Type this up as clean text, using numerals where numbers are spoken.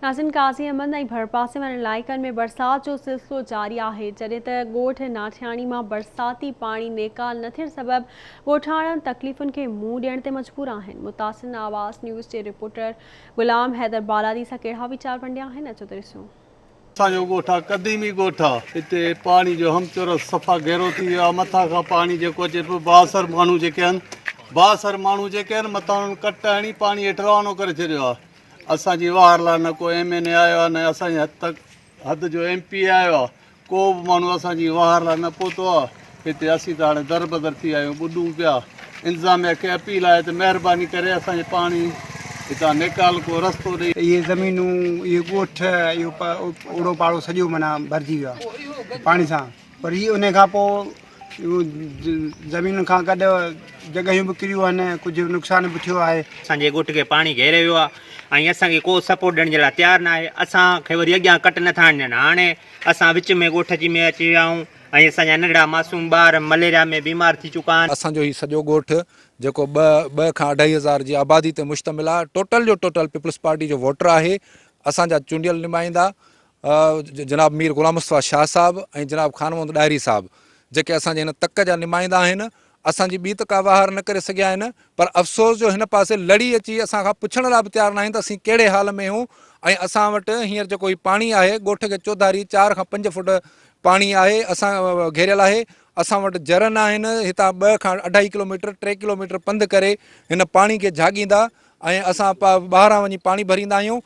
ناظرين قاضي احمد ۽ ڀرپاسي وارن علائقن ۾ برسات جو سلسلو جاري آهي جڏهن ته ڳوٺ ناٺياڻي مان برساتي پاڻي نيڪال نه ٿيڻ سبب ڳوٺاڻن تڪليفن کي منهن ڏيڻ تي مجبور آهن متاثرين آواز نيوز جي رپورٽر غلام حيدر بالادي سان ڪهڙا ويچار ونڊيا آهن اچو ته ڏسون. اسان جو ڳوٺ آ قديمي ڳوٺ آ هتي پاڻي جو همچورس صفا گهرو ٿي ويو آ مٿان کان پاڻي جيڪو اچي پيو بااثر ماڻهو جيڪي آهن بااثر ماڻهو جيڪي آهن مٿان انهن ڪٽ هڻي پاڻي هيٺ روانو ڪري ڇڏيو آ اسان جي واهر لاء نه ڪو ايم اين اي آيو آهي نه اسان جي حد تڪ حد جو ايم پي اي آيو آهي ڪو به ماڻهو اسان جي واهر لاء نه پهتو آهي هتي اسين ته هاڻي در بدر ٿي ويا آهيون ٻڏون پيا انتظاميا کي اپيل آهي ته مهرباني ڪري اسان جي پاڻي هتان نيڪال ڪو رستو ڏئي. اهي زمينون اهي ڳوٺ اهو اوڙو پاڙو سڄو معنيٰ ڀرجي ويو آهي پاڻي سان وري ان کان پوء زمينن کان گڏ جڳهيون به ڪريون آهن ڪجهه نقصان به ٿيو آهي. اسان جي ڳوٺ کي پاڻي گهيري ويو آهي ۽ اسان کي ڪو سپورٽ ڏيڻ جي لاء تيار ناهي اسان کي وري اڳيان ڪٽ نٿا ڏين هاڻي اسان وچ ۾ ڳوٺ جي ۾ اچي ويا آهيون ۽ اسان جا ننڍڙا معصوم ٻار مليريا ۾ بيمار ٿي چڪا آهن. اسان جو هي سڄو ڳوٺ جيڪو ٻه ٻه کان اڍائي هزار جي آبادي تي مشتمل آهي ٽوٽل جو ٽوٽل پيپلز پارٽي جو ووٽر آهي اسان جا چونڊيل نمائندا جناب مير غلام مصطفيٰ شاهه صاحب ۽ جناب خان محمد ڏاهري صاحب جيڪي اسان جي هن تڪ جا نمائندا آهن اسان جي ٻي ته ڪا واهر نه ڪري سگهيا آهن پر افسوس جو هن پاسي لڙي اچي اسان کان پڇڻ لاء به تيار ناهن ته اسين ڪهڙي حال ۾ آهيون ۽ اسان وٽ هينئر جيڪو هي پاڻي آهي ڳوٺ کي چوڌاري چار کان پنج فوٽ پاڻي آهي اسان گهيريل آهي اسان وٽ جر ناهن هتان ٻه کان اڍائي ڪلوميٽر ٽي ڪلوميٽر پنڌ ڪري هن پاڻي کي جهاڳيندا ۽ اسان ٻاهران وڃي پاڻي ڀريندا آهيون.